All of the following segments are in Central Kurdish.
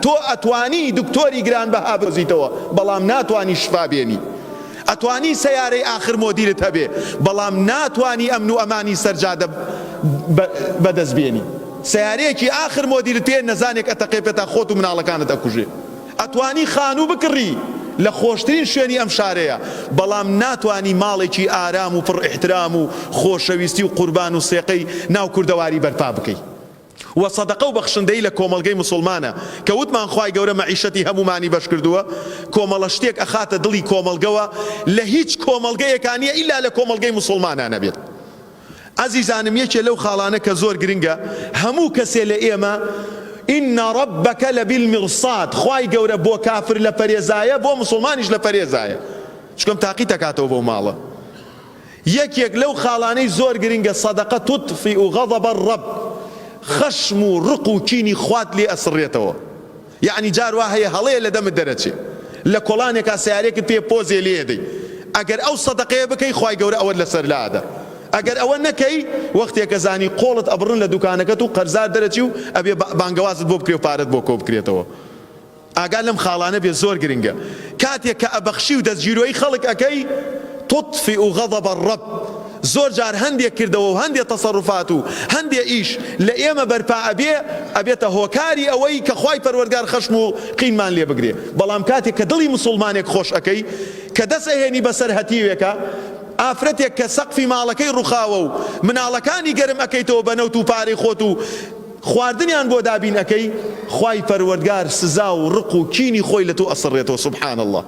تۆ ئەتوانی دکتۆری گرانبەها بدۆزیتەوە بەڵام ناتوانی شفا بێنی، ئەتوانی سەیارەی ئاخر مۆدیلت هەبێ بەڵام ناتوانی ئەمن و ئەمانی سەر جادە بەدەست بێنی، سەیارەیەکی ئاخر مۆدیلت پێ نەزانێک ئەتەقێ پێتا خۆت و مناڵەکانت ئەکوژێ، ئەتوانی خانوو بکڕی لە خۆشترین شوێنی ئەم شارەیە بەڵام ناتوانی ماڵێکی ئارام و پڕ ئیحترام و خۆشەویستی و قوربان و سێقەی ناو کوردەواری بەرپا بکەی. وە سەدەقە و بەخشندەیی لە کۆمەڵگەی موسوڵمانە کە وتمان خوای گەورە مەعیشەتی هەموومانی بەش کردووە کۆمەڵە شتێک ئەخاتە دڵی کۆمەڵگەوە لە هیچ کۆمەڵگەیەکا نیە ئیلا لە کۆمەڵگەی موسوڵمانا نەبێت ئەزیزانم یەکێ لەو خاڵانە کە زۆر گرنگە هەموو کەسێ لە ئێمە ان ربک لبالمرصاد خوای گەورە بۆ کافر لە پەرێزایە بۆ موسوڵمانیش لە پەرێزایە چکم تاقیتەکاتەوە بەو ماڵە یەکێک لەو خاڵانەی زۆر گرنگە صدقە تطفئ غضب الرب خەشم و ڕق و کینی خوات لێ ئەسڕێتەوە یەعنی جار وا هەیە هەڵەیە لە دەمت دەرەچێ لە کۆڵانێکا سەیارەیەکت پێ پۆزێ لێ ئەدەی ئەگەر ئەو سەدەقەیە بکەی خوای گەورە ئەوەت لەسەر لادە ئەگەر ئەوە نەکەی وەختێ کە زانی قۆڵت ئەبڕن لە دوکانەکەت و قەرزار دەرەچی و ئەبێ بانگەوازت بۆ بکرێ و پارەت بۆ کۆ بکرێتەوە ئاگا لەم خاڵانە بێ زۆر گرنگە کاتێک کە ئەبەخشی و دەستگیرۆیی خەڵک ئەکەی تطفئ غضب الرب زۆر جار هەندێ کردەوە و هەندێ تەسەروفات و هەندێ ئیش لە ئێمە بەرپا ئەبێ ئەبێتە هۆکاری ئەوەی کە خوای پەروەردگار خەشم و قینمان لێ بگرێ بەڵام کاتێک کە دڵی موسوڵمانێک خۆش ئەکەی کە دەست ئەهێنی بەسەر هەتیوێکا ئافرەتێک کە سەقفی ماڵەکەی ڕوخاوە و مناڵەکانی گەرم ئەکەیتەوە بە نەوت و پارەی خۆت و خواردنیان بۆ دابین ئەکەی خوای پەروەردگار سزا و ڕق و کینی خۆی لە تۆ ئەسڕێتەوە سبحان اللە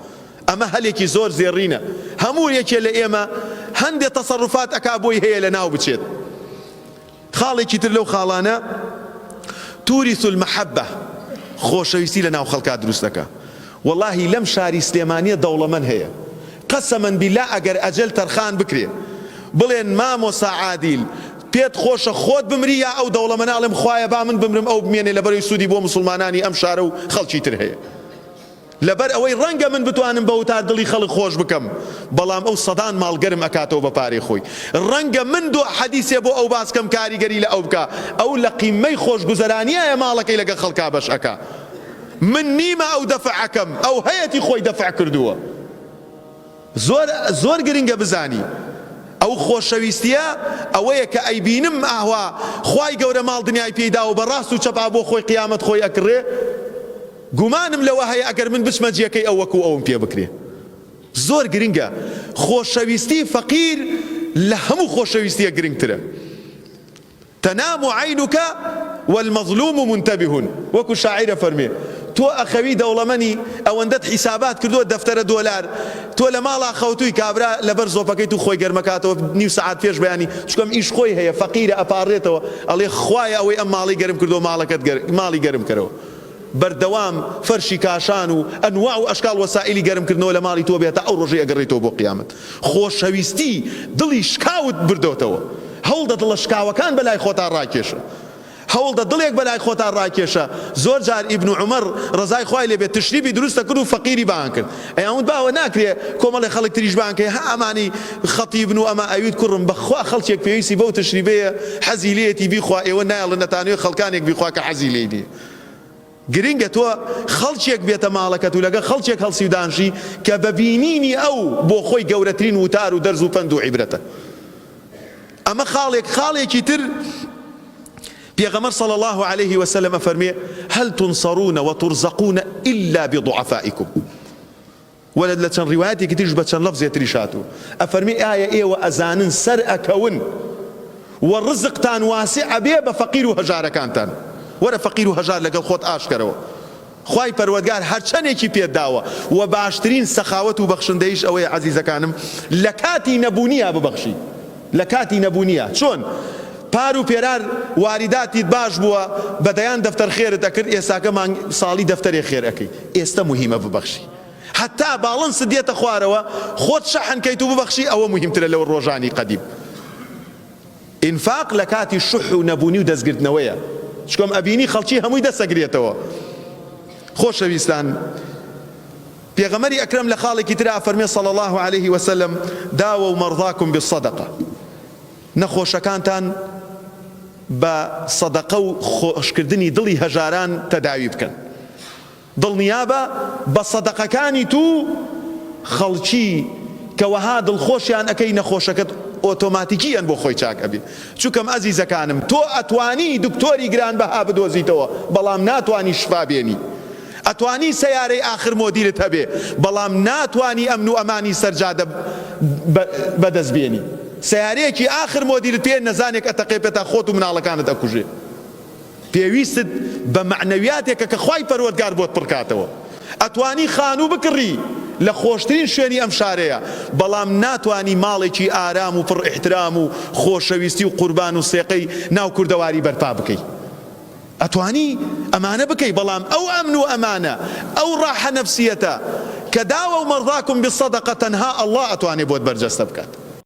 ئەمە هەلێکی زۆر زێڕینە هەموو یەکێ لە ئێمە هەندێ تەسەروفات ئەکا بۆی هەیە لە ناو بچێت خاڵێکی تر لەو خاڵانە تورث المحبە خۆشەویستی لە ناو خەڵکا دروست ئەکا وەڵاهی لەم شاری سلێمانیە دەوڵەمەن هەیە قەسەمەن بیلا ئەگەر ئەجەل تەرخان بکرێ بڵێن مامۆسا عادیل پێت خۆشە خۆت بمری یا ئەو دەوڵەمەنە ئەڵێم خوایە با من بمرم ئەو بمێنێ لەبەرەوەی سوودی بۆ موسڵمانانی ئەم شارە و خەڵکی تر هەیە لەبەر ئەوەی ڕەنگە من بتوانم بە وتار دڵی خەڵک خۆش بکەم بەڵام ئەو سەدان ماڵ گەرم ئەکاتەوە بە پارەی خۆی ڕەنگە من دو حەدیسێ بۆ ئەو باس کەم کاریگەری لە ئەو بکا ئەو لە قیممەی خۆشگوزەرانیایە ماڵەکەی لەگەڵ خەڵکا بەش ئەکا من نیمە ئەو دەفع ئەکەم ئەو هەیەتی خۆی دەفع کردووە زۆر زۆر گرنگە بزانی ئەو خۆشەویستیە ئەوەیە کە ئەیبینم ئاوا خوای گەورە ماڵ دنیای پێی داوە بە ڕاست و چەپا بۆ خۆی قیامەت خۆی ئەکڕێ گومانم لەوە هەیە ئەگەر من بچمە جێکەی ئەو وەکو ئەوم پێ بکرێ زۆر گرنگە خۆشەویستی فەقیر لە هەموو خۆشەویستیە گرنگترە. تنام عینک والمظلوم منتبه وەکو شاعیر ئەفەرموێ تۆ ئەخەوی دەوڵەمەنی ئەوەندەت حیسابات کردووە دەفتەرە دۆلار تۆ لە ماڵا خەوتووی کابرا لەبەر زۆپەکەی تو خۆی گەرمەکاتەوە نیو سەعات پێش بەیانی چکەم ئیش خۆی هەیە فەقیرە ئەپاڕێتەوە ئەڵێ خوایە ئەوەی ئەم ماڵەی گەرم کردووە ماڵەکەت ماڵی گەرم کەرەوە بەردەوام فەرشی کاشان و ئەنواع و ئەشکاڵ وەسائیلی گەرمکردنەوە لە ماڵی تۆ بێ هەتا ئەو ڕۆژەی ئەگەڕێیتەوە بۆ قیامەت خۆشەویستی دڵی شکاوت بردۆتەوە هەوڵدە دڵە شکاوەکان بەلای خۆتا ڕاکێشە هەوڵدە دڵێک بەلای خۆتا ڕاکێشە زۆر جار ئیبن عومەر ڕەزای خوای لێ بێت تشریفی دروست دەکرد و فەقیری بانگ کرد ئەیان وت باوە ناکرێ کۆمەڵێ خەڵک تریش بانگ کەی ها ئەمانی خەتیبن و ئەمە ئەویت کوڕم بەخوا خەڵکێک پێویستی بەو تشریفەیە حەزی لێیەتی بیخوا ئێوە نایەڵن ئەتانەوێ خەڵکانێک بیخوا کە حەزی لێی نیە گرنگە تۆ خەڵکێک بێتە ماڵەکەت و لەگەڵ خەڵکێک هەڵسی و دانشی کە بە بینینی ئەو بۆ خۆی گەورەترین وتار و دەرز و پەند و عیبرەتە ئەمە خاڵێک خاڵێکی تر پێغەمبەر صلی اللە علیه وسلم ئەفەرموێ، هل تنصرون وترزقون الا بضعفائکم، وە لە چەند ڕیوایەتێکی تریش بە چەند لەفزێ تریش هاتووە ئەفەرموێ، ئایا ئێوە ئەزانن سەر ئەکەون و ڕزقتان واسع ئەبێ بە فەقیر و هەژارەکانتان؟ وەرە فەقیر و هەژار لەگەڵ خۆت ئاشکەرەوە. خوای پەروەردگار هەرچەنێکی پێت داوە وە باشترین سەخاوەت و بەخشندەییش ئەوەیە عەزیزەکانم لە کاتی نەبوونیا ببەخشی لە کاتی نەبوونیا چۆن پار و پێرار واریداتیت باش بووە بە دەیان دەفتەر خێرت ئەکرد ئێستاکە مانگ ساڵی دەفتەرێ خێر ئەکەی ئێستە موهیمە ببەخشی هەتا باڵنست دێتە خوارەوە خۆت شەحن کەیت و ببەخشی ئەوە موهیمترە لەو ڕۆژانی قەدیم. ئینفاق لە کاتی شح و نەبونی و دەستگرتنەوەیە چکۆم ئەبینی خەڵکی هەمووی دەست ئەگرێتەوە خۆشەویستان پێغەمبەری ئەکرەم لە خاڵێکی ترا ئەفەرمێ صلی اللە علیه وسلم داووا مرضاکم بالصدقە نەخۆشەکانتان بە سەدەقە و خۆشکردنی دڵی هەژاران تەداوی بکەن. دڵنیابە بە سەدەقەکانی تو خەڵکی کە وەها دڵخۆشیان ئەکەی نەخۆشەکەت ئۆتۆماتیکیەن بۆ خۆی چاک ئەبێ چوکەم ئەزیزەکانم تۆ ئەتوانی دکتۆری گرانبەها بدۆزیتەوە بەڵام ناتوانی شفا بێنی ئەتوانی سەیارەی ئاخر مۆدیلت هەبێ بەڵام ناتوانی ئەمن و ئەمانی سەر جادە بەدەست بێنی سەیارەیەکی ئاخر مۆدیلت پێ نەزانێک ئەتەقێ پێتا خۆت و مناڵەکانت ئەکوژێ. پێویستت بە مەعنەویاتێکە کە خوای پەروەردگار بۆت پڕکاتەوە. ئەتوانی خانوو بکڕی لە خۆشترین شوێنی ئەم شارەیە، بەڵام ناتوانی ماڵێکی ئارام و پڕ ئیحترام و خۆشەویستی و قوربان و سێقەی ناو کوردەواری بەرپا بکەی. ئەتوانی ئەمانە بکەی، بەڵام ئەو ئەمن و ئەمانە، ئەو ڕاحە نەفسیەتە کە داووا مەرضاکم بالصدقە تەنها اللە ئەتوانێ بۆت بەرجەستە بکات.